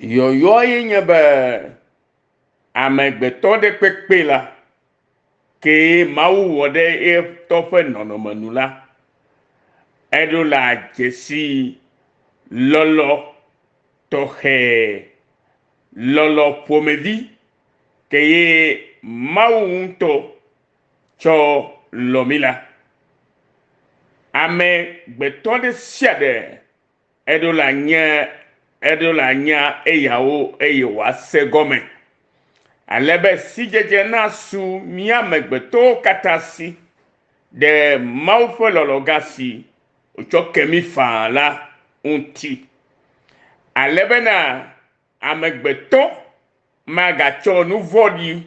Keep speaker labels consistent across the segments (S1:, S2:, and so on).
S1: Yɔyɔ ye nye be amegbetɔ ɖe kpekpe la, kee Mawu wɔ ɖe etɔ ƒe nɔnɔme nu la, eɖo la dzesi lɔlɔ tɔxɛ, lɔlɔ ƒomevi ke ye Mawu ŋutɔ tsɔ lɔ mí la. Amegbetɔ ɖe sia ɖe Eɖo la nye, eɖo la nya eyawo eye wòase gɔme, ale be sidzedze nasu mía amegbetɔwo katã si ɖe Mawu ƒe lɔlɔ̃ gã si wòtsɔ ke mí faa la ŋuti, ale bena amegbetɔ magatsɔ nu vɔ̃ɖi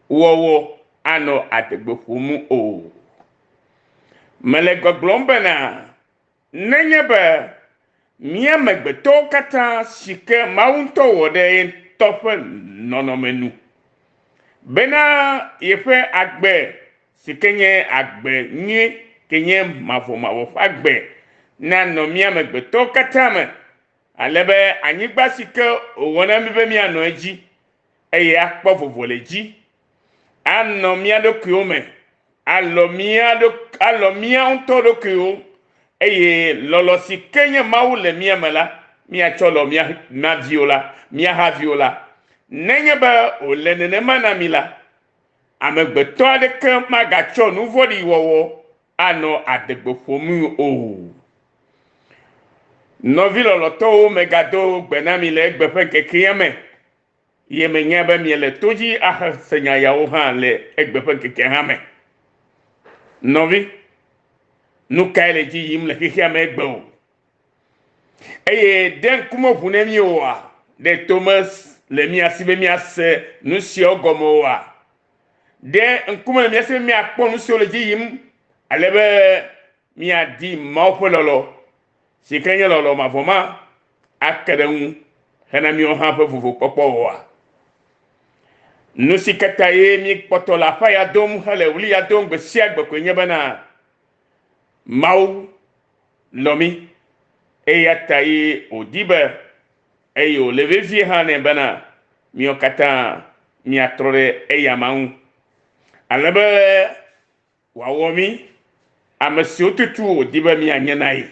S1: wɔwɔ anɔ adegbe ƒom o. Mele gbɔgblɔm bena Nenye be mía amegbetɔwo katã si ke Mawu ŋutɔ wɔ ɖe ye ŋutɔ ƒe nɔnɔme nu bena yeƒe agbe si ke nye agbe nyui ke nye mavɔmavɔ ƒe agbe nanɔ mía amegbetɔwo katã me ale be anyigba si ke wòwɔ na mí be míanɔ edzi eye akpɔ vovo le edzi anɔ mía ɖokuiwo me, alɔ mía ɖo, alɔ mía ŋutɔ ɖokuiwo, eye lɔlɔ si ke nye Mawu le mía me la, míatsɔ lɔ mía, mía viwo la, mía haviwo la. Nenye be wòle nenema na mí la, amegbetɔ aɖeke magatsɔ nu vɔ̃ɖi wɔwɔ anɔ adegbe ƒomii o. Nɔvi lɔlɔtɔwo, megado gbe na mi le egbe ƒe ŋkekea me. Ye menya be miele to dzi ahase nya yawo hã le egbe ƒe ŋkekea hã me. Nɔvi, nu kae le dzi yim le xexea me egbe o? Eye ɖe ŋku meʋu ne mí oa? Ɖe to mele mía si be míase nu siawo gɔme oa? Ɖe ŋku mele mía si be míakpɔ nu siwo le dzi yim ale be míadi Mawu ƒe lɔlɔ̃ si ke nye lɔlɔ̃ mavɔ ma ake ɖe eŋu hena míawo hã ƒe vovokpɔkpɔ oa? Nu si ke ta ye míekpɔtɔ le aƒea ya dom hele ɣli ya dom gbe sia gbe koe nye bena Mawu lɔ̃ mí eya ta ye wòdi be eye wòle vevie hã nɛ bena míawo katã míatrɔ ɖe eyama ŋu ale be wòawɔ mí ame siwo tutu wòdi be míanye na ye.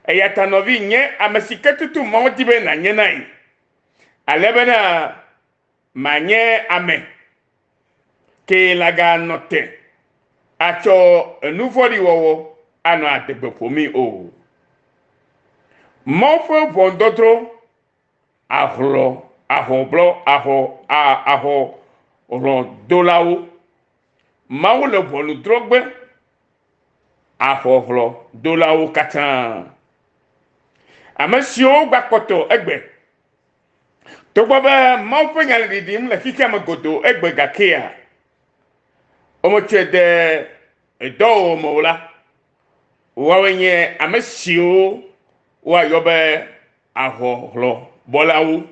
S1: Eya ta nɔvi nye ame si ke tutu Mawu di be nànye na ye, ale bena manye ame ke laganɔ te atsɔ enu vɔ̃ɖi wɔwɔ anɔ adegbe ƒomii o. Mawu ƒe ʋɔnudɔdrɔ̃ ahlɔ, ahɔblɔ, ahɔ, a, ahɔhlɔ̃dolawo. Mawu le ʋɔnudrɔ̃gbe ahɔhlɔ̃dolawo katã. Ame siwo gbakpɔtɔ egbe. Togbɔ be Mawu ƒe nya le ɖiɖim le xexea me godoo egbe gakea, wometsɔe de dɔwɔwɔ me o la, woawoe nye ame siwo woayɔ be ahɔhlɔ̃bɔlawo,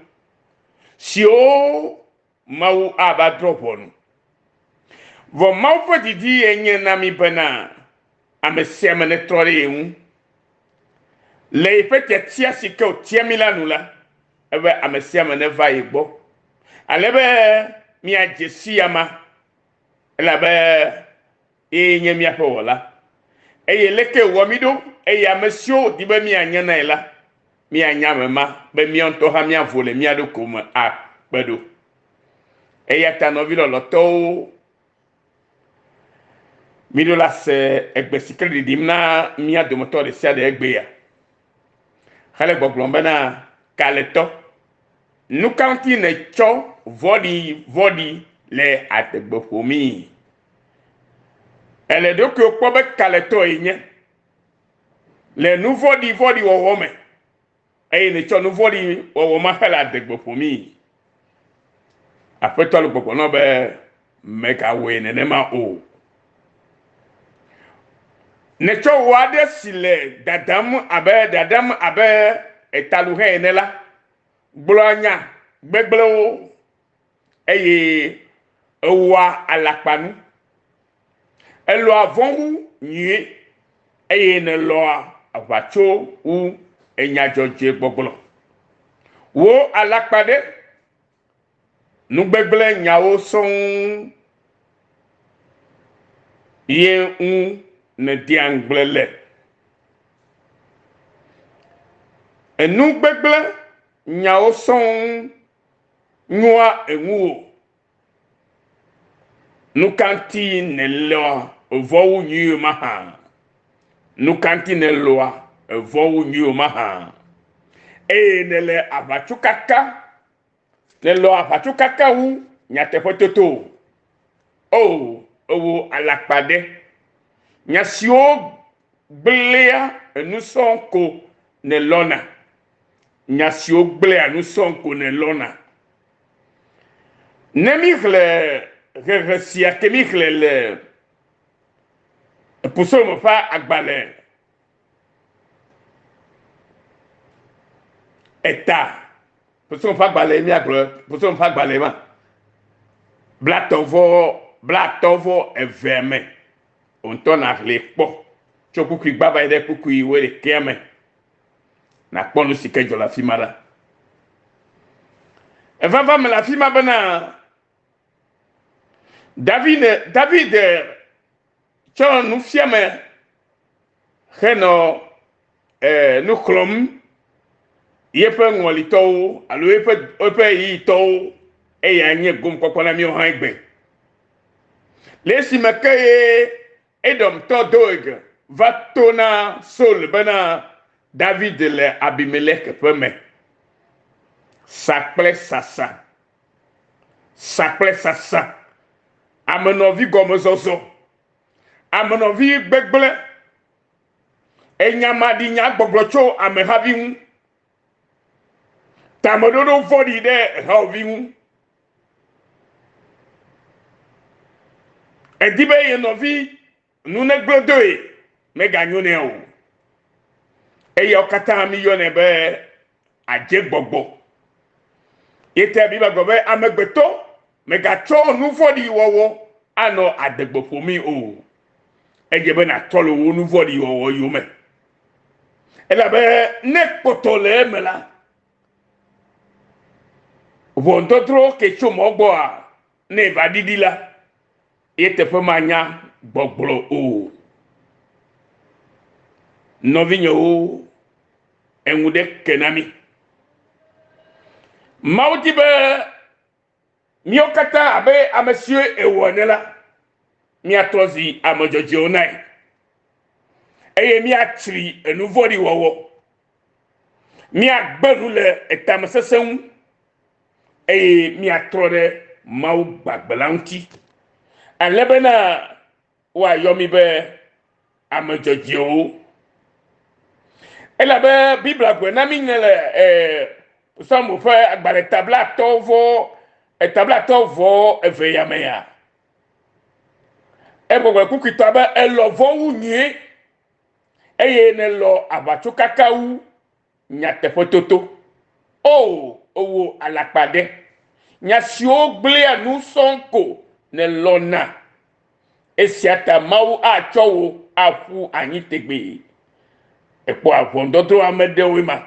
S1: siwo Mawu ava drɔ̃ ʋɔnu. Vɔ Mawu ƒe didi ye nye na mí bena ame sia ame netrɔ ɖe ye ŋu. Le yeƒe tiatia si ke wòtia mí la nu la, ebe ame sia ame neva ye gbɔ ale be míadze si ama elabe Eye nye míaƒe Wɔla. Eye leke wòwɔ mí ɖo? Eye amesiwo wòdi be míanye nae la, míanya ame ma be mía ŋutɔ hã míavo le mía ɖokui me akpe ɖo. Eya ta nɔvi lɔlɔ̃tɔwo, míɖo la se egbe si ke le ɖiɖim na mía dometɔ ɖe sia ɖe egbea hele gbɔgblɔm bena, Kalẽtɔ, nukaŋuti nètsɔ vɔ̃ɖivɔ̃ɖi le adegbe ƒomii? Èle ɖokuiwò kpɔ be kalẽtɔe yenye le nu vɔ̃ɖivɔ̃ɖi wɔwɔ me eye nètsɔ nu vɔ̃ɖi wɔwɔ ma hele adegbe ƒomii. Aƒetɔ le gbɔgblɔm na wò be mègawɔe nenema o. Nètsɔ wò aɖe si le dadam abe dadam abe etaluhɛ ene la gblɔa nya gbegblẽwo eye ewɔa alakpanu. Elɔa vɔ̃ wu nyui eye nèlɔa aʋatso wu enya dzɔdzɔe gbɔgblɔ. Wò alakpa ɖe, nugbegblẽ nyawo sɔŋ ye ŋu nèdea ŋugble le. Enu gbegblẽ nyawo sɔŋ nyoa eŋuwò. Nukaŋuti nèlɔa evɔ wu nyuiwo mahã? Nukaŋuti nèlɔa evɔ wu nyuiwo mahã? Eye nèle aʋatsokaka, nèlɔa aʋatsokaka wu nyateƒetoto. O, ewò alakpa ɖe! Nya siwo gblẽa enu sɔŋ ko nèlɔ̃na. Nya siwo gblẽa nu sɔŋ ko nèlɔ̃na. Ne míxlẽ hehe sia ke míxlẽ le Psalmo ƒe agbalẽ eta, Psalmo ƒe agbalẽ míagblɔ, Psalmo ƒe agbalẽ ma, blatɔ̃ vɔ blatɔ̃ vɔ evea me, wò ŋutɔ nàxlẽe kpɔ tso kpukpui gbã va yi ɖe kpukpui wuiɖekɛa me. Nàkpɔ nu si ke dzɔ le afi ma ɖa. Eva va me le afi ma bena David, David tsɔ nufiame henɔ eh, nu xlɔ̃m yeƒe ŋɔlitɔwo alo eƒe eƒe ɣeyiɣitɔwo eya nye gomkpɔkpɔ na míawo hã egbe. Le esime ke ye Edomtɔ Doeg va to na Saul bena David le Abimelek ƒe me. Sa kple sasa. Sa kple sasa. Amenɔvi gɔmezɔzɔ. Amenɔvi gbegblẽ. Enyamaɖinya gbɔgblɔ tso amehavi ŋu. Tameɖoɖo vɔ̃ɖi ɖe hawòvi ŋu. Edi be ye nɔvi nu negblẽ doe, meganyo nɛ o. Eyawo katã míyɔnɛ be adzegbɔgbɔ. Ye ta Biblia gblɔ be amegbetɔ megatsɔ nu vɔ̃ɖi wɔwɔ anɔ adegbe ƒomii o. Edze be nàtrɔ le wò nu vɔ̃ɖi wɔwɔ yome. Elabe ne kpɔtɔ le eme la, Ʋɔnudɔdrɔ̃ ke tso mɔ gbɔa, ne eva ɖiɖi la, ye teƒe manya gbɔgblɔ o. Nɔvinyewo, eŋu ɖe ke na mí. Mawu di be míawo katã abe ame siwo ewɔ ene la, míatrɔ zi ame dzɔdzɔewo nae eye míatsri enu vɔ̃ɖi wɔwɔ. Míagbe nu le etamesesẽ ŋu eye míatrɔ ɖe Mawu gbagbe la ŋuti, ale bena woayɔ mí be ame dzɔdzɔewo. Elabe Biblia gblɔe na mí nye le Psalmo ƒe agbalẽ ta blaatɔ̃ vɔ eta blaatɔ̃ vɔ eve ya mea. Egbɔgblɔ kukitɔ be elɔ vɔ̃ wu nyui. eye nèlɔ aʋatsokaka wu nyateƒetoto. Oo, wò alakpa ɖe! Nya siwo gblẽa nu sɔŋ ko nèlɔ̃na. Esia ta Mawu atsɔ wò aƒu anyi tegbee. Èkpɔa ʋɔnudɔdrɔ̃ ame ɖewoe ma.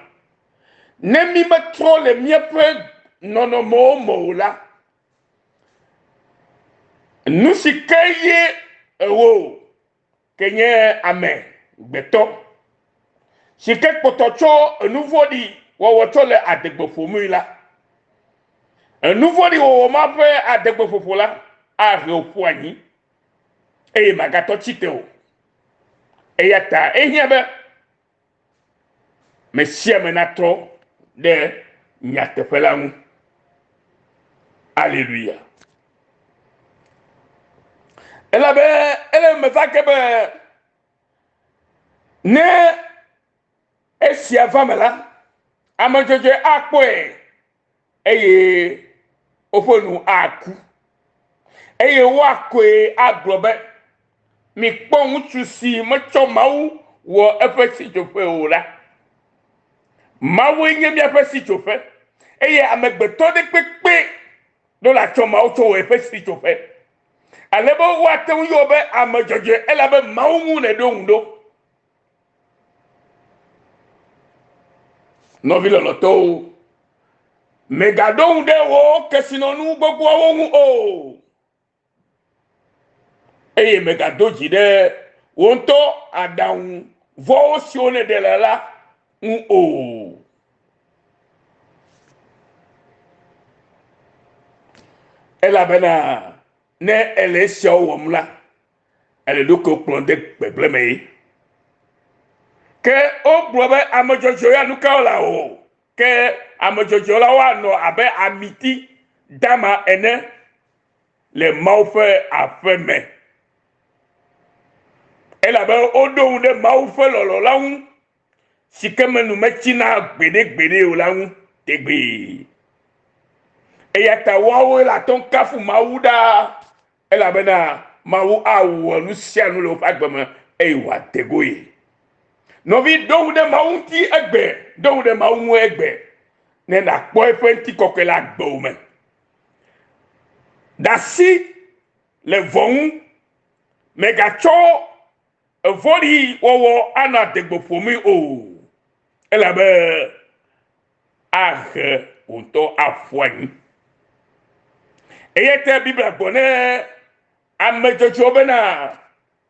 S1: Ne mímetrɔ le míaƒe nɔnɔmewo me o la, nu si ke ye ewò ke nye ame gbetɔ, si ke kpɔtɔ tsɔ enu vɔ̃ɖi wɔwɔ tsɔ le adegbe ƒomii la, enu vɔ̃ɖi wɔwɔ ma ƒe adegbeƒoƒo la ahe wò ƒu anyi, eye màgatɔ tsi te o. Eya ta ehiã be me sia ame natrɔ ɖe nyateƒe la ŋu. Aleluya. Elabe ele eme va ge be ne esia va me la, ame dzɔdzɔe akpɔe eye woƒe nu aku. Eye woakɔe agblɔ be, Mikpɔ ŋutsu si metsɔ Mawu wɔ eƒe sitsoƒe o la. Mawue nye míaƒe sitsoƒe, eye amegbetɔ ɖe kpekpe ɖo la tsɔ Mawu tsɔ wɔ eƒe sitsoƒe. Ale be woate ŋu yɔ be ame dzɔdzɔe elabe Mawu ŋu nèɖo ŋu ɖo. Nɔvi lɔlɔ̃tɔwo, Mègaɖo ŋu ɖe wò kesinɔnu gbogboawo ŋu o, eye mègado dzi ɖe wò ŋutɔ aɖaŋu vɔ̃wo siwo nèɖe le la ŋu o. Elabena ne èle esiawo wɔm la, èle ɖokuiwò kplɔm de gbegblẽ mee. Ke wogblɔ be ame dzɔdzɔe ya nu ka wole o? Ke ame dzɔdzɔe la woanɔ abe amiti dama ene le Mawu ƒe aƒe me. Elabe woɖo ŋu ɖe Mawu ƒe lɔlɔ̃ la ŋu si ke me nu metsina gbeɖegbeɖe o la ŋu tegbee. Eya ta woawoe le ate ŋu kafu Mawu ɖaa elabena Mawu awɔ nu sia nu le woƒe agbe me eye wòade goe. Nɔvi, ɖo ŋu ɖe Mawu ŋuti egbe, ɖo ŋu ɖe Mawu ŋu egbe, ne nàkpɔ eƒe ŋutikɔkɔe le agbewò me. Ɖe asi le vɔ̃ ŋu, mègatsɔ Vɔ̃ɖiwɔwɔ anɔ adegbe ƒomii o, elabe ahe wò ŋutɔ aƒu anyi. Eya ta Biblia gblɔ ne ame dzɔdzɔewo bena,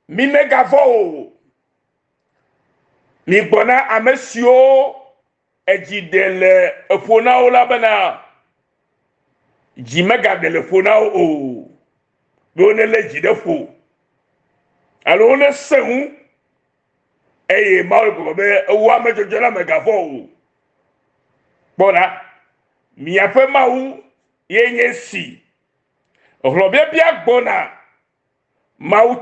S1: Mimegavɔ̃ o. Migblɔ na ame siwo edzi ɖe le eƒo na wo la bena, dzi megaɖe le ƒo na wo o, be wonelé dzi ɖe ƒo alo wonesẽ ŋu. Eye Mawu gblɔ be, Ewò ame dzɔdzɔe la, mègavɔ̃ o. Kpɔ ɖa, miaƒe Mawu ye nye esi. Hlɔ̃biabia gbɔna Mawu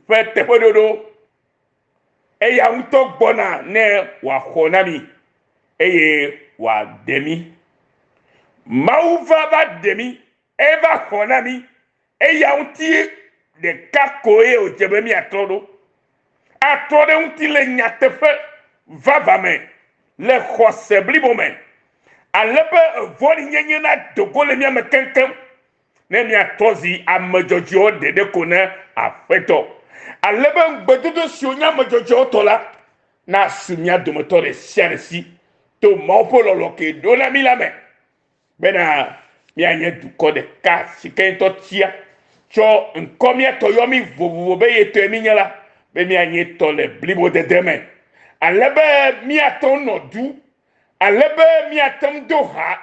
S1: ƒe teƒeɖoɖo. Eya ŋutɔ gbɔna ne wòaxɔ na mi eye wòaɖe mi. Mawu va va ɖe mi, eva xɔ na mi. Eya ŋuti ɖeka koe wòdze be míatrɔ ɖo. Atrɔ ɖe ŋuti le nyateƒe vavã me, le xɔse blibo me, ale be vɔ̃ɖinyenye nado go le mía me keŋkeŋ. Ne miatrɔ zi ame dzɔdzɔewo ɖeɖe ko ne Aƒetɔ, ale be ŋugbedodo siwo nye ame dzɔdzɔewo tɔ la nasu mía dometɔ ɖe sia ɖe si to Mawu ƒe lɔlɔ̃ ke ɖo na mí la me, bena míanye dukɔ ɖeka si ke ŋutɔ tia tsɔ ŋkɔ mía tɔ yɔ mí vovovo be ye tɔe mínye la, be míanye tɔ le blibodede me, ale be míate ŋu nɔ du ale be míate ŋu do ha,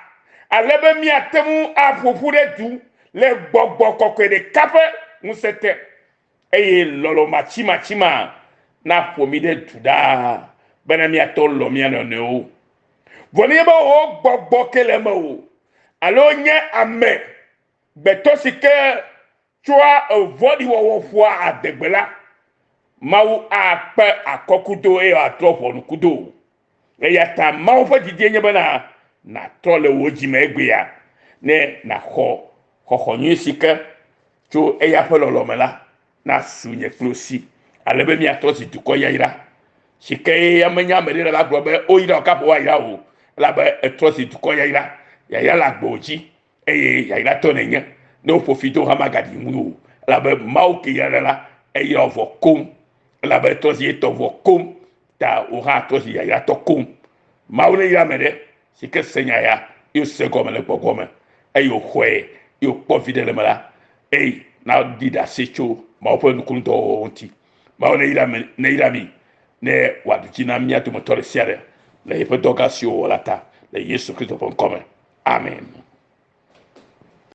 S1: ale be míate ŋu aƒo ƒu ɖe du le gbɔgbɔ kɔkɔe ɖeka ƒe ŋusẽ te, eye lɔlɔ̃ matsimatsima naƒo mí ɖe du ɖaa bena míate ŋu lɔ̃ mía nɔnɔewo. Vɔ nenye be wò gbɔgbɔ ke le eme o, alo nye ame gbetɔ si ke tsɔa vɔ̃ɖiwɔwɔ ƒoa adegbe la, Mawu akpe akɔ kudo eye wòatrɔ ʋɔnu kudo wò. Eya ta Mawu ƒe didie nye bena nàtrɔ le wò dzi me egbea ne nàxɔ xɔxɔ nyui si ke tso eya ƒe lɔlɔ̃ me la nasu nye kple wò si, ale be míatrɔ zi dukɔ yayra si ke eya menye ame ɖe la gblɔ be woyra wò kaƒo woayra wò, elabe etrɔ zi dukɔ yayra. Yayra le agbewò dzi eye yayratɔ nènye. Ne woƒo fi do hã magaɖi ŋu o, elabe Mawu ke yra ɖe la, eyra wò vɔ koŋ, elabe etrɔ zi etɔ vɔ koŋ, ta wò hã trɔ zi yayratɔ koŋ. Mawu neyra ame ɖe si ke se nya ya, ye wòse egɔme le gbɔgbɔ me, eye wòxɔe, ye wòkpɔ viɖe le eme la, eye naɖi ɖase tso Mawu ƒe nukunudɔwɔwɔwo ŋuti. Mawu neyra mi, neyra mi ne wòaɖu dzi na mía dometɔ ɖe sia ɖe le yeƒe dɔ gã siwo wòwɔ la ta le Yesu Kristo ƒe ŋkɔ me. Amen.